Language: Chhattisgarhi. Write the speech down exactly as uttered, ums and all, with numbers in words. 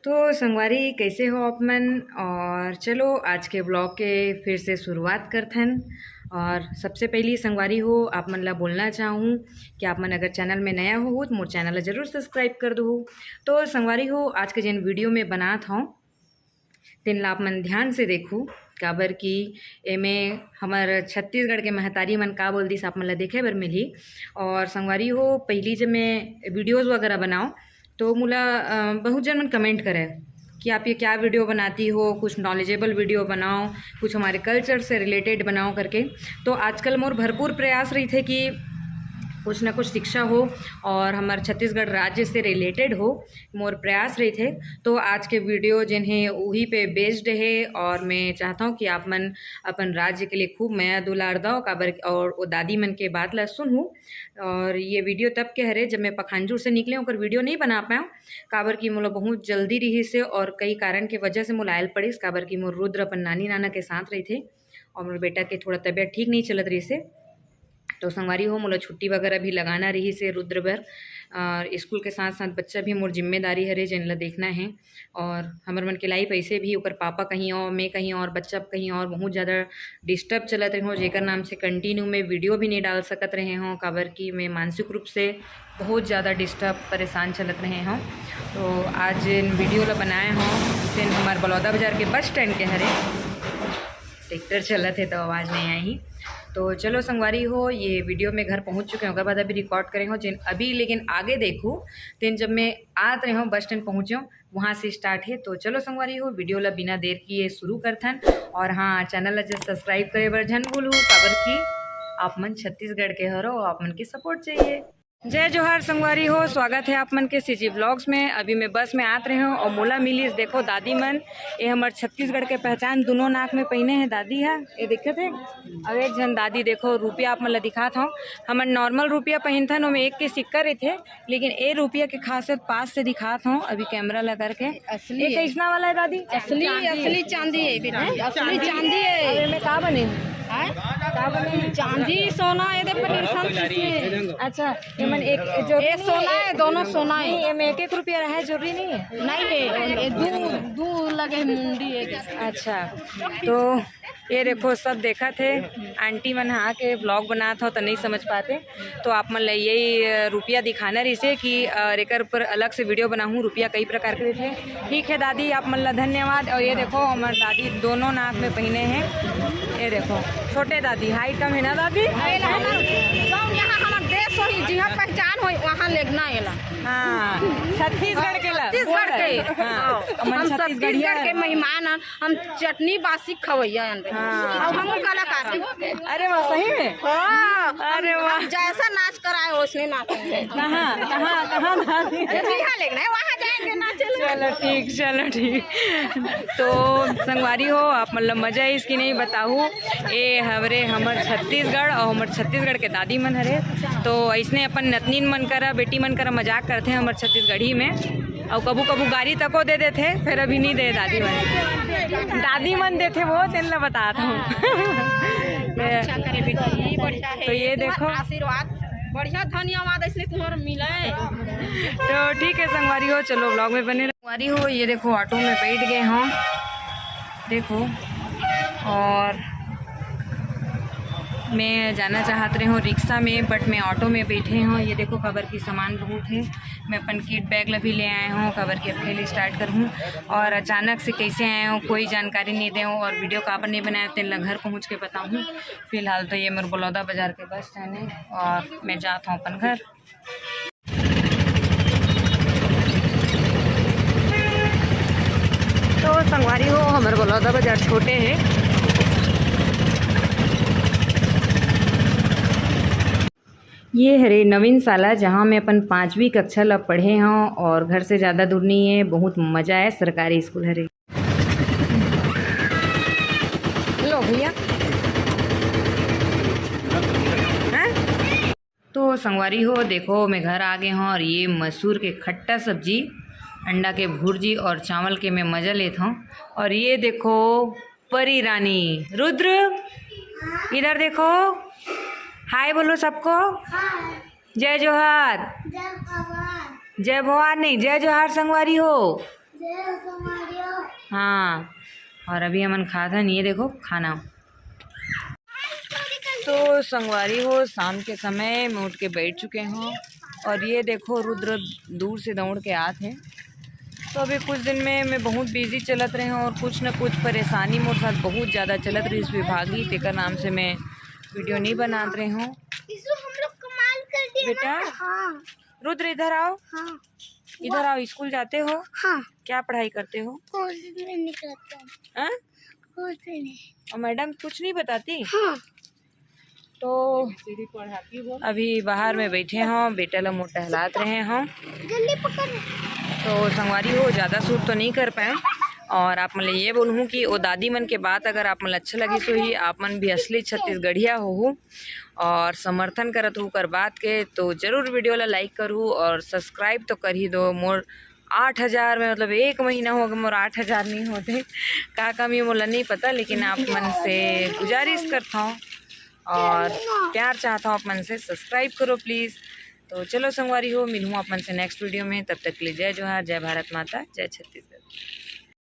तो संगवारी, कैसे हो आप मन? और चलो, आज के ब्लॉग के फिर से शुरुआत करथन। और सबसे पहली संगवारी हो, आप मन ला बोलना चाहूँ कि आप मन अगर चैनल में नया हो तो मोर चैनल ला जरूर सब्सक्राइब कर दो। तो संगवारी हो, आज के जेन वीडियो में बनात हूँ, तेन ला आप मन ध्यान से देखो, काबर कि एमे हमर छत्तीसगढ़ के महतारी मन का बोल दिस, आप मन ला देखे बर मिलही। और संगवारी हो, पहली जब मैं वीडियोज़ वगैरह बनाओ, तो मोला अ, बहुत जन मन कमेंट करे कि आप ये क्या वीडियो बनाती हो, कुछ नॉलेजेबल वीडियो बनाओ, कुछ हमारे कल्चर से रिलेटेड बनाओ करके। तो आजकल मोर भरपूर प्रयास रहिथे कि कुछ ना कुछ शिक्षा हो और हमर छत्तीसगढ़ राज्य से रिलेटेड हो, मोर प्रयास रहिथे। तो आज के वीडियो जेन हे, उही पे बेस्ड हे और मैं चाहता हूँ कि आप मन अपन राज्य के लिए खूब मया दुलार दव, काबर और वो दादी मन के बात ला सुनहू। और ये वीडियो तब के हरे, जब मैं पखानजूर से निकले, ओकर वीडियो नहीं बना पाया, काबर कि मोला बहुत जल्दी रहिस हे और कई कारण के वजह से मोला आयल पड़िस, काबर कि मोर रुद्र अपन नानी नाना के साथ रहिथे और मोर बेटा के थोड़ा तबीयत ठीक नहीं चलत रहिस हे। तो संगवारी हो, मोला छुट्टी वगैरह भी लगाना रहिस हे रुद्र बर। और स्कूल के साथ साथ बच्चा भी मोर जिम्मेदारी हरे, जेन ला देखना है। और हमर मन के लाइफ ऐसे भी, ओकर पापा कहीं और, मैं कहीं और, बच्चा कहीं और, बहुत ज़्यादा डिस्टर्ब चलत रहे हो, जेकर नाम से कंटिन्यू में वीडियो भी नहीं डाल सकत रहे हो, काबर कि मैं मानसिक रूप से बहुत ज़्यादा डिस्टर्ब, परेशान चलत रहे हो। तो आज जेन वीडियो ला बनाए हो, तेन हमार बलौदा बाजार के बस स्टैंड के हरे। ट्रैक्टर चलत हे तो आवाज़ नहीं आई। तो चलो संगवारी हो, ये वीडियो में घर पहुँच चुके हैं, ओकर बाद अभी रिकॉर्ड करे हो जेन अभी, लेकिन आगे देखो, तेन जब मैं आत रहे हो, बस स्टैंड पहुँचे हो, वहाँ से स्टार्ट है। तो चलो संगवारी हो, वीडियो ला बिना देर किए शुरू करथन। और हाँ, चैनल ला जब सब्सक्राइब करे बर झन भूलहू, काबर कि आप मन छत्तीसगढ़ के हरो, आप मन के सपोर्ट चाहिए। जय जोहार संगवारी हो, स्वागत है आप मन के सीजी व्लॉग्स में। अभी मैं बस में आत रहे हूँ और मोला मिलिस, देखो दादी मन, ये हमर छत्तीसगढ़ के पहचान, दोनों नाक में पहिने हैं दादी हा, ये देखत है। और एक झन दादी देखो, रुपया आप मन ला दिखात हूँ, हमन नॉर्मल रुपया पहिनथन, ओमे एक के सिक्का रहिथे, लेकिन ए रुपया के खासियत पास से दिखात हूँ अभी कैमरा ला करके। असली ये है। कैसना वाला है दादी? असली, चांदी। असली चांदी है बेटा, हैं? असली चांदी है। अब एमे का बने? हैं? का बने? चांदी सोना, ये देख, पर इंसान किसने? अच्छा, ये मन एक जो ये सोना है, दोनों सोना है। नहीं, एमे एक एक रुपया रहे जरूरी नहीं है। नहीं है, ये दू, दू लगे मुंडी है। अच्छा, तो ये देखो, सब देखत हे, आंटी मन ह आके व्लॉग बनात हो तो नहीं समझ पाते, तो आप मन ला यही, अ, रुपया दिखाना रहिसे कि, अ, एकर ऊपर अलग से वीडियो बनाहूँ, रुपया कई प्रकार के रहिथे। ठीक है दादी, आप मन ला धन्यवाद। और ये देखो, हमर दादी दोनों नाक में पहिने हैं, ये देखो, छोटे दादी, हाइट कम है ना दादी? अरे ला, हमर गाँव यहाँ हमर देश होई, जिहाँ पहचान होई, वहाँ लेगना एला। हाँ, छत्तीसगढ़ के ला। छत्तीसगढ़ के। हाँ, हाँ। हमन हम छत्तीसगढ़िया छत्तीसगढ़ के हन। मेहमान हन, हम चटनी बासी खवैया हन रे। हाँ। अब हम कलाकार हन। अरे वाह, सही में? हाँ। अरे वाह। हम जैसा नाच कराए, वैसने नाचेंगे। कहाँ, कहाँ, कहाँ नाच? अरे, यहाँ लेगना है, वहाँ जाएंगे नाचे ला। चलो ठीक, चलो ठीक। तो संगवारी हो, आप मतलब मजा आइस कि नहीं बताहू। ए हवरे हमर छत्तीसगढ़ और हमर छत्तीसगढ़ के दादी मन हरे, तो ऐसने अपन नतनीन मन करा, बेटी मन करा मजाक करथे हमर छत्तीसगढ़ी में। और कभू कभू गारी तको दे देथे, फिर अभी नहीं दे दादी मन। दादी मन देथे वो, तेन ला बतात हूँ। अच्छा करे बेटी, ये बढ़िया है। तो ये देखो। आशीर्वाद, बढ़िया धन्यवाद, ऐसने तुम्हारा मिले। तो ठीक है संगवारी हो, चलो व्लॉग में बने रहो। संगवारी हो, ये देखो ऑटो में बैठ गए हम, देखो। और मैं जाना चाहत रहे हूँ रिक्शा में, but मैं ऑटो में बैठे हूँ। ये देखो, काबर की सामान बहुत है, मैं अपन किट बैग ला भी ले आए हूँ, काबर की अकेले स्टार्ट कर हूँ। और अचानक से कैसे आए हूँ, कोई जानकारी नहीं दे हूँ, और वीडियो काबर नहीं बनाया, तेन ला घर पहुँच के बताऊँ। फिलहाल तो ये मोर बलौदा बाजार के बस स्टैंड है और मैं जात हूँ अपन घर। तो संगवारी हो, हमर बलौदा बाजार छोटे है। ये हरे नवीन शाला, जहाँ मैं अपन पाँचवीं कक्षा ला पढ़े हूँ और घर से ज़्यादा दूर नहीं है। बहुत मज़ा आए, सरकारी स्कूल हरे। लो भैया। हाँ? तो संगवारी हो, देखो, मैं घर आ गए हूँ और ये मसूर के खट्टा सब्जी, अंडा के भुर्जी और चावल के मैं मज़ा लेता हूँ। और ये देखो, परी रानी, रुद्र, इधर देखो, हाय बोलो सबको। जय जोहार। जय भवान। जय भवान नहीं, जय जोहार संगवारी हो। जय हाँ, और अभी हमन खात हन, ये देखो खाना। तो संगवारी हो, शाम के समय मैं उठ के बैठ चुके हूँ और ये देखो रुद्र दूर से दौड़ के आत हे। तो अभी कुछ दिन में मैं बहुत बिजी चलत रहे हूँ और कुछ न कुछ परेशानी मोर साथ बहुत ज़्यादा चलत रही इस विभागी, तेकर नाम से मैं वीडियो नहीं बनात रहे हूँ। इसको हम लोग कमाल कर दिया बेटा। ना। हाँ। रुद्र, इधर आओ। हाँ। इधर आओ, स्कूल जाते हो? हाँ। क्या पढ़ाई करते हो? कुछ भी नहीं करता। हाँ? कुछ भी नहीं। और मैडम कुछ नहीं बताती? हाँ। तो अभी बाहर में बैठे हों, बेटा ला मोर टहलात रहे हों। जल्दी पकड़। तो संगवारी हो, ज़्यादा शूट तो नहीं कर पाए और आप मन ले ये बोलूँ कि वो दादी मन के बात अगर आप मन ला अच्छा लगिस होही, आप मन भी असली छत्तीसगढ़िया होहू और समर्थन करत हो ओकर बात के, तो जरूर वीडियो ला लाइक करू और सब्सक्राइब तो कर ही दो। मोर आठ हजार में, मतलब एक महीना हो गया मोर आठ हजार नहीं होते, का कमी मोला नहीं पता, लेकिन आप मन से गुजारिश करता हूँ और प्यार चाहता हूँ आप मन से, सब्सक्राइब करो प्लीज़। तो चलो संगवारी हो, मिलूँ आप मन से नेक्स्ट वीडियो में, तब तक के लिए जय जोहार, जय भारत माता, जय छत्तीसगढ़।